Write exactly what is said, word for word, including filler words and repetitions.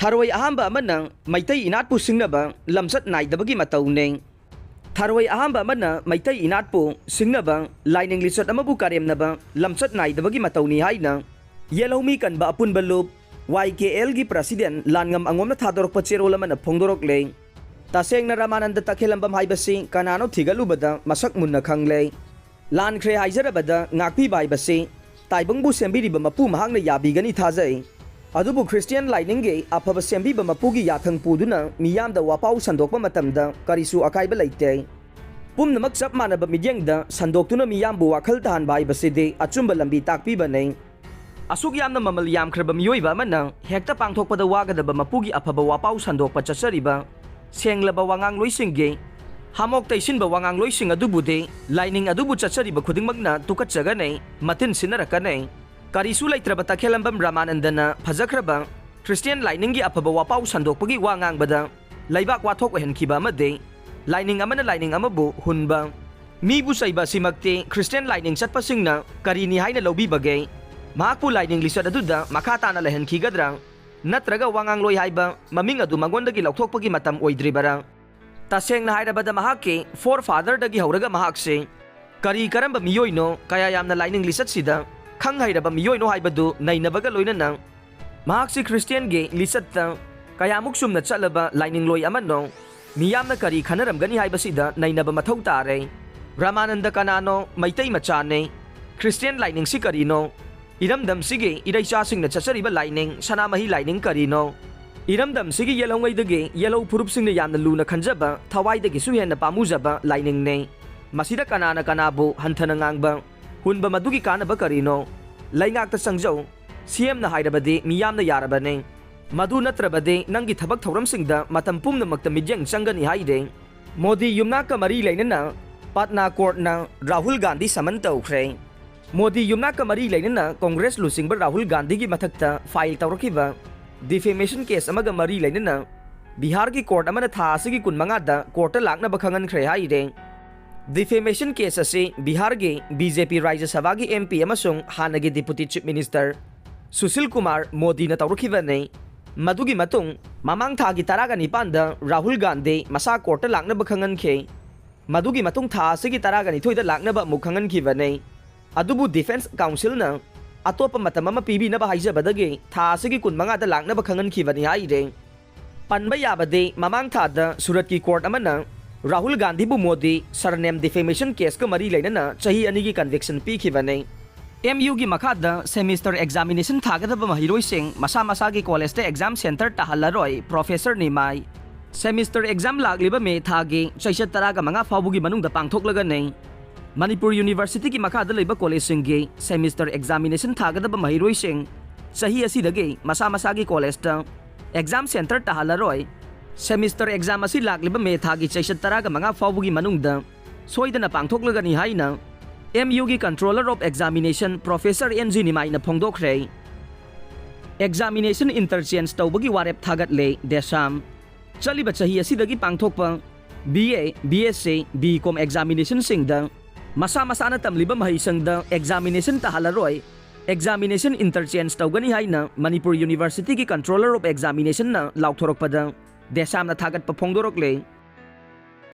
ꯊꯔꯣꯏ ꯑꯍꯥꯝꯕ ꯑꯃꯅ ꯃꯩꯇꯩ ꯏꯅꯥꯠꯄꯨ ꯁꯤꯡꯅꯕ ꯂꯝꯆꯠ ꯅꯥꯏꯗꯕꯒꯤ ꯃꯇꯧꯅꯤ꯫ ꯊꯔꯣꯏ ꯑꯍꯥꯝꯕ ꯑꯃꯅ ꯃꯩꯇꯩ ꯏꯅꯥꯠꯄꯨ ꯁꯤꯡꯅꯕ ꯂꯥꯏꯅꯤꯡ ꯂꯤꯆꯠ ꯑꯃꯕꯨ ꯀꯔꯦꯝꯅꯕ ꯂꯝꯆꯠ ꯅꯥꯏꯗꯕꯒꯤ ꯃꯇꯧꯅꯤ ꯍꯥꯏꯅ ꯌꯦꯜꯍꯧꯃꯤ ꯀꯟꯕ ꯑꯄꯨꯟꯕ ꯂꯨꯞ, ꯋꯥꯏ ꯀꯦ ꯑꯦꯜꯒꯤ ꯄ꯭ꯔꯁꯤꯗꯦꯟ ꯂꯥꯟꯉꯝ ꯑꯉꯣꯝꯅ ꯊꯥꯗꯣꯔꯛꯄ ꯆꯦꯔꯣꯜ ꯑꯃꯅ ꯐꯣꯡꯗꯣꯔꯛꯂꯦ꯫ ꯇꯁꯦꯡꯅ ꯔꯥꯃꯥꯅꯟꯗ ꯇꯈꯦꯂꯝꯕꯝ ꯍꯥꯏꯕꯁꯤ ꯀꯅꯥꯅꯣ ꯊꯤꯒꯠꯂꯨꯕꯗ ꯃꯁꯛ ꯃꯨꯟꯅ ꯈꯪꯂꯦ꯫ ꯂꯥꯟꯈ꯭ꯔꯦ ꯍꯥꯏꯖꯔꯕꯗ ꯉꯥꯛꯄꯤꯕ ꯍꯥꯏꯕꯁꯤ ꯇꯥꯏꯕꯪꯕꯨ ꯁꯦꯝꯕꯤꯔꯤꯕ ꯃꯄꯨ ꯃꯍꯥꯛꯅ ꯌꯥꯕꯤꯒꯅꯤ ꯊꯥꯖꯩ꯫ ꯑꯗꯨꯕꯨ ꯈ꯭ꯔꯤꯁꯇꯤꯌꯥꯟ ꯂꯥꯏꯅꯤꯡꯒꯤ ꯑꯐꯕ ꯁꯦꯝꯕꯤꯕ ꯃꯄꯨꯒꯤ ꯌꯥꯊꯪ ꯄꯨꯗꯨꯅ ꯃꯤꯌꯥꯝꯗ ꯋꯥꯄꯥꯎ ꯁꯟꯗꯣꯛꯄ ꯃꯇꯝꯗ ꯀꯔꯤꯁꯨ ꯑꯀꯥꯏꯕ ꯂꯩꯇꯦ꯫ ꯄꯨꯝꯅꯃꯛ ꯆꯞ ꯃꯥꯟꯅꯕ ꯃꯤꯠꯌꯦꯡꯗ ꯁꯟꯗꯣꯛꯇꯨꯅ ꯃꯤꯌꯥꯝꯕꯨ ꯋꯥꯈꯜ ꯇꯥꯍꯟꯕ ꯍꯥꯏꯕꯁꯤꯗꯤ ꯑꯆꯨꯝꯕ ꯂꯝꯕꯤ ꯇꯥꯛꯄꯤꯕꯅꯤ꯫ ꯑꯁꯨꯛ ꯌꯥꯝꯅ ꯃꯃꯜ ꯌꯥꯝꯈ꯭ꯔꯕ ꯃꯤꯑꯣꯏꯕ ꯑꯃꯅ ꯍꯦꯛꯇ ꯄꯥꯡꯊꯣꯛꯄꯗ ꯋꯥꯒꯗꯕ ꯃꯄꯨꯒꯤ ꯑꯐꯕ ꯋꯥꯄꯥꯎ ꯁꯟꯗꯣꯛꯄ ꯆꯠꯆꯔꯤꯕ ꯁꯦꯡꯂꯕ ꯋꯥꯉꯥꯡꯂꯣꯏꯁꯤꯡꯒꯤ ꯍꯥꯃꯣꯛ ꯇꯩꯁꯤꯟꯕ ꯋꯥꯉꯥꯡꯂꯣꯏꯁꯤꯡ ꯑꯗꯨꯕꯨꯗꯤ ꯂꯥꯏꯅꯤꯡ ꯑꯗꯨꯕꯨ ꯆꯠꯆꯔꯤꯕ ꯈꯨꯗꯤꯡꯃꯛꯅ ꯇꯨꯀꯠꯆꯒꯅꯤ, ꯃꯇꯤꯟ ꯁꯤꯟꯅꯔꯛꯀꯅꯤ꯫ ꯀꯔꯤꯁꯨ ꯂꯩꯇ꯭ꯔꯕ ꯇꯈꯦꯂꯝꯕꯝ ꯔꯥꯃꯥꯅꯟꯗꯅ ꯐꯖꯈ꯭ꯔꯕ ꯈ꯭ꯔꯤꯁꯇꯤꯌꯥꯟ ꯂꯥꯏꯅꯤꯡꯒꯤ ꯑꯐꯕ ꯋꯥꯄꯥꯎ ꯁꯟꯗꯣꯛꯄꯒꯤ ꯋꯥ ꯉꯥꯡꯕꯗ ꯂꯩꯕꯥꯛ ꯋꯥꯊꯣꯛ ꯑꯣꯏꯍꯟꯈꯤꯕ ꯑꯃꯗꯤ ꯂꯥꯏꯅꯤꯡ ꯑꯃꯅ ꯂꯥꯏꯅꯤꯡ ꯑꯃꯕꯨ ꯍꯨꯟꯕ, ꯃꯤꯕꯨ ꯆꯩꯕ ꯑꯁꯤꯃꯛꯇꯤ ꯈ꯭ꯔꯤꯁꯇꯤꯌꯥꯟ ꯂꯥꯏꯅꯤꯡ ꯆꯠꯄꯁꯤꯡꯅ ꯀꯔꯤꯅꯤ ꯍꯥꯏꯅ ꯂꯧꯕꯤꯕꯒꯦ? ꯃꯍꯥꯛꯄꯨ ꯂꯥꯏꯅꯤꯡ ꯂꯤꯆꯠ ꯑꯗꯨꯗ ꯃꯈꯥ ꯇꯥꯅ ꯂꯩꯍꯟꯈꯤꯒꯗ꯭ꯔꯥ? ꯅꯠꯇ꯭ꯔꯒ ꯋꯥꯉꯥꯡꯂꯣꯏ ꯍꯥꯏꯕ ꯃꯃꯤꯡ ꯑꯗꯨ ꯃꯉꯣꯟꯗꯒꯤ ꯂꯧꯊꯣꯛꯄꯒꯤ ꯃꯇꯝ ꯑꯣꯏꯗ꯭ꯔꯤꯕꯔꯥ? ꯇꯁꯦꯡꯅ ꯍꯥꯏꯔꯕꯗ ꯃꯍꯥꯛꯀꯤ ꯐꯣꯔ ꯐꯥꯗꯔꯗꯒꯤ ꯍꯧꯔꯒ ꯃꯍꯥꯛꯁꯦ ꯀꯔꯤ ꯀꯔꯝꯕ ꯃꯤꯑꯣꯏꯅꯣ, ꯀꯌꯥ ꯌꯥꯝꯅ ꯂꯥꯏꯅꯤꯡ ꯂꯤꯆꯠꯁꯤꯗ ꯈꯪ ꯍꯩꯔꯕ ꯃꯤꯑꯣꯏꯅꯣ ꯍꯥꯏꯕꯗꯨ ꯅꯩꯅꯕꯒ ꯂꯣꯏꯅꯅ ꯃꯍꯥꯛꯁꯤ ꯈ꯭ꯔꯤꯁꯇꯤꯌꯥꯟꯒꯤ ꯂꯤꯆꯠꯇ ꯀꯌꯥꯃꯨꯛ ꯆꯨꯝꯅ ꯆꯠꯂꯕ ꯂꯥꯏꯅꯤꯡꯂꯣꯏ ꯑꯃꯅꯣ, ꯃꯤꯌꯥꯝꯅ ꯀꯔꯤ ꯈꯟꯅꯔꯝꯒꯅꯤ ꯍꯥꯏꯕꯁꯤꯗ ꯅꯩꯅꯕ ꯃꯊꯧ ꯇꯥꯔꯦ꯫ ꯔꯥꯃꯥꯅꯟꯗ ꯀꯅꯥꯅꯣ? ꯃꯩꯇꯩ ꯃꯆꯥꯅꯦ꯫ ꯈ꯭ꯔꯤꯁꯇꯤꯌꯥꯟ ꯂꯥꯏꯅꯤꯡꯁꯤ ꯀꯔꯤꯅꯣ? ꯏꯔꯝꯗꯝꯁꯤꯒꯤ ꯏꯔꯩꯆꯥꯁꯤꯡꯅ ꯆꯠꯆꯔꯤꯕ ꯂꯥꯏꯅꯤꯡ, ꯁꯅꯥꯃꯍꯤ ꯂꯥꯏꯅꯤꯡ ꯀꯔꯤꯅꯣ? ꯏꯔꯝꯗꯝꯁꯤꯒꯤ ꯌꯦꯜꯍꯧꯉꯩꯗꯒꯤ ꯌꯦꯜꯍꯧ ꯐꯨꯔꯨꯞꯁꯤꯡꯅ ꯌꯥꯝꯅ ꯂꯨꯅ ꯈꯟꯖꯕ, ꯊꯋꯥꯏꯗꯒꯤꯁꯨ ꯍꯦꯟꯅ ꯄꯥꯝꯃꯨꯖꯕ ꯂꯥꯏꯅꯤꯡꯅꯤ꯫ ꯃꯁꯤꯗ ꯀꯅꯥꯅ ꯀꯅꯥꯕꯨ ꯍꯟꯊꯅ ꯉꯥꯡꯕ, ꯍꯨꯟꯕ ꯃꯗꯨꯒꯤ ꯀꯥꯟꯅꯕ ꯀꯔꯤꯅꯣ? ꯂꯩꯉꯥꯛꯇ ꯆꯪꯖꯧ꯫ ꯁꯤ ꯑꯦꯝꯅ ꯍꯥꯏꯔꯕꯗꯤ ꯃꯤꯌꯥꯝꯅ ꯌꯥꯔꯕꯅꯤ꯫ ꯃꯗꯨ ꯅꯠꯇ꯭ꯔꯕꯗꯤ ꯅꯪꯒꯤ ꯊꯕꯛ ꯊꯧꯔꯝꯁꯤꯡꯗ ꯃꯇꯝ ꯄꯨꯝꯅꯃꯛꯇ ꯃꯤꯠꯌꯦꯡ ꯆꯪꯒꯅꯤ ꯍꯥꯏꯔꯦ꯫ ꯃꯣꯗꯤ ꯌꯨꯝꯅꯥꯛꯀ ꯃꯔꯤ ꯂꯩꯅꯅ ꯄꯠꯅꯥ ꯀꯣꯔꯠꯅ ꯔꯥꯍꯨꯜ ꯒꯥꯟꯙꯤ ꯁꯃꯟ ꯇꯧꯈ꯭ꯔꯦ꯫ ꯃꯣꯗꯤ ꯌꯨꯝꯅꯥꯛꯀ ꯃꯔꯤ ꯂꯩꯅꯅ ꯀꯣꯡꯒ꯭ꯔꯦꯁ ꯂꯨꯆꯤꯡꯕ ꯔꯥꯍꯨꯜ ꯒꯥꯟꯙꯤꯒꯤ ꯃꯊꯛꯇ ꯐꯥꯏꯜ ꯇꯧꯔꯛꯈꯤꯕ ꯗꯤꯐꯦꯃꯦꯁꯟ ꯀꯦꯁ ꯑꯃꯒ ꯃꯔꯤ ꯂꯩꯅꯅ ꯕꯤꯍꯥꯔꯒꯤ ꯀꯣꯔꯠ ꯑꯃꯅ ꯊꯥ ꯑꯁꯤꯒꯤ ꯀꯨꯟꯃꯉꯥꯗ ꯀꯣꯔꯠꯇ ꯂꯥꯛꯅꯕ ꯈꯪꯍꯟꯈ꯭ꯔꯦ ꯍꯥꯏꯔꯦ꯫ ꯗꯤꯐꯦꯃꯦꯁꯟ ꯀꯦꯁ ꯑꯁꯤ ꯕꯤꯍꯥꯔꯒꯤ ꯕꯤ ꯖꯦ ꯄꯤ ꯔꯥꯖ꯭ꯌ ꯁꯚꯥꯒꯤ ꯑꯦꯝ ꯄꯤ ꯑꯃꯁꯨꯡ ꯍꯥꯟꯅꯒꯤ deputy chief minister Sushil Kumar ꯃꯣꯗꯤꯅ ꯇꯧꯔꯛꯈꯤꯕꯅꯤ꯫ ꯃꯗꯨꯒꯤ ꯃꯇꯨꯡ ꯃꯃꯥꯡ ꯊꯥꯒꯤ ꯇꯔꯥꯒ ꯅꯤꯄꯥꯟꯗ ꯔꯥꯍꯨꯜ ꯒꯥꯟꯙꯤ ꯃꯁꯥ ꯀꯣꯔꯠꯇ ꯂꯥꯛꯅꯕ ꯈꯪꯍꯟꯈꯤ꯫ ꯃꯗꯨꯒꯤ ꯃꯇꯨꯡ ꯊꯥ ꯑꯁꯤꯒꯤ ꯇꯔꯥꯒ ꯅꯤꯊꯣꯏꯗ ꯂꯥꯛꯅꯕ ꯑꯃꯨꯛ ꯈꯪꯍꯟꯈꯤꯕꯅꯤ꯫ ꯑꯗꯨꯕꯨ ꯗꯤꯐꯦꯟꯁ ꯀꯥꯎꯟꯁꯤꯜꯅ ꯑꯇꯣꯞꯄ ꯃꯇꯝ ꯑꯃ ꯄꯤꯕꯤꯅꯕ ꯍꯥꯏꯖꯕꯗꯒꯤ ꯊꯥ ꯑꯁꯤꯒꯤ ꯀꯨꯟꯃꯉꯥꯗ ꯂꯥꯛꯅꯕ ꯈꯪꯍꯟꯈꯤꯕꯅꯤ ꯍꯥꯏꯔꯦ꯫ ꯄꯟꯕ ꯌꯥꯕꯗꯤ, ꯃꯃꯥꯡ ꯊꯥꯗ ꯁꯨꯔꯠꯀꯤ ꯀꯣꯔꯠ ꯑꯃꯅ ꯔꯥꯍꯨꯜ ꯒꯥꯟꯙꯤꯕꯨ ꯃꯣꯗꯤ ꯁꯔꯅꯦꯝ ꯗꯤꯐꯦꯃꯦꯁꯟ ꯀꯦꯁꯀ ꯃꯔꯤ ꯂꯩꯅꯅ ꯆꯍꯤ ꯑꯅꯤꯒꯤ ꯀꯟꯚꯤꯛꯁꯟ ꯄꯤꯈꯤꯕꯅꯤ꯫ ꯑꯦꯝ ꯌꯨꯒꯤ ꯃꯈꯥꯗ ꯁꯦꯃꯤꯁꯇꯔ ꯑꯦꯛꯖꯥꯃꯤꯅꯦꯁꯟ ꯊꯥꯒꯗꯕ ꯃꯍꯩꯔꯣꯏꯁꯤꯡ ꯃꯁꯥ ꯃꯁꯥꯒꯤ ꯀꯣꯂꯦꯖꯇ ꯑꯦꯛꯖꯥꯝ ꯁꯦꯟꯇꯔ ꯇꯥꯍꯜꯂꯔꯣꯏ, ꯄ꯭ꯔꯣꯐꯦꯁꯔ ꯅꯤꯃꯥꯏ꯫ ꯁꯦꯃꯤꯁꯇꯔ ꯑꯦꯛꯖꯥꯝ ꯂꯥꯛꯂꯤꯕ ꯃꯦ ꯊꯥꯒꯤ ꯆꯩꯆꯠ ꯇꯔꯥꯒ ꯃꯉꯥ ꯐꯥꯎꯕꯒꯤ ꯃꯅꯨꯡꯗ ꯄꯥꯡꯊꯣꯛꯂꯒꯅꯤ꯫ ꯃꯅꯤꯄꯨꯔ ꯌꯨꯅꯤꯚꯔꯁꯤꯇꯤꯒꯤ ꯃꯈꯥꯗ ꯂꯩꯕ ꯀꯣꯂꯦꯖꯁꯤꯡꯒꯤ ꯁꯦꯃꯤꯁꯇꯔ ꯑꯦꯛꯖꯥꯃꯤꯅꯦꯁꯟ ꯊꯥꯒꯗꯕ ꯃꯍꯩꯔꯣꯏꯁꯤꯡ ꯆꯍꯤ ꯑꯁꯤꯗꯒꯤ ꯃꯁꯥ ꯃꯁꯥꯒꯤ ꯀꯣꯂꯦꯖꯇ ꯑꯦꯛꯖꯥꯝ ꯁꯦꯟꯇꯔ ꯇꯥꯍꯜꯂꯔꯣꯏ꯫ ꯁꯦꯃꯤꯁꯇꯔ ꯑꯦꯛꯖꯥꯝ ꯑꯁꯤ ꯂꯥꯛꯂꯤꯕ ꯃꯦ ꯊꯥꯒꯤ ꯆꯩꯆꯠ ꯇꯔꯥꯒ ꯃꯉꯥ ꯐꯥꯎꯕꯒꯤ ꯃꯅꯨꯡꯗ ꯁꯣꯏꯗꯅ ꯄꯥꯡꯊꯣꯛꯂꯒꯅꯤ ꯍꯥꯏꯅ ꯑꯦꯝ ꯌꯨꯒꯤ controller of examination professor N G ꯅꯤꯃꯥꯏꯅ ꯐꯣꯡꯗꯣꯛꯈ꯭ꯔꯦ꯫ ꯑꯦꯛꯖꯥꯃꯤꯅꯦꯁꯟ ꯏꯟꯇꯔꯆꯦꯟꯖ ꯇꯧꯕꯒꯤ ꯋꯥꯔꯦꯞ ꯊꯥꯒꯠꯂꯦ ꯗꯦꯁꯥꯝ꯫ ꯆꯠꯂꯤꯕ ꯆꯍꯤ ꯑꯁꯤꯗꯒꯤ ꯄꯥꯡꯊꯣꯛꯄ B A, B S C, B ꯀꯣꯝ ꯑꯦꯛꯖꯥꯃꯤꯅꯦꯁꯟꯁꯤꯡꯗ ꯃꯁꯥ ꯃꯁꯥꯅ ꯇꯝꯂꯤꯕ ꯃꯍꯩꯁꯪꯗ ꯑꯦꯛꯖꯥꯃꯤꯅꯦꯁꯟ ꯇꯥꯍꯜꯂꯔꯣꯏ, ꯑꯦꯛꯖꯥꯃꯤꯅꯦꯁꯟ ꯏꯟꯇꯔꯆꯦꯟꯖ ꯇꯧꯒꯅꯤ ꯍꯥꯏꯅ ꯃꯅꯤꯄꯨꯔ ꯌꯨꯅꯤꯚꯔꯁꯤꯇꯤꯒꯤ ꯀꯟꯇ꯭ꯔꯣꯂꯔ ꯑꯣꯐ ꯑꯦꯛꯖꯥꯃꯤꯅꯦꯁꯟꯅ ꯂꯥꯎꯊꯣꯔꯛꯄꯗ ꯗꯦꯁꯥꯝꯅ ꯊꯥꯒꯠꯄ ꯐꯣꯡꯗꯣꯔꯛꯂꯦ꯫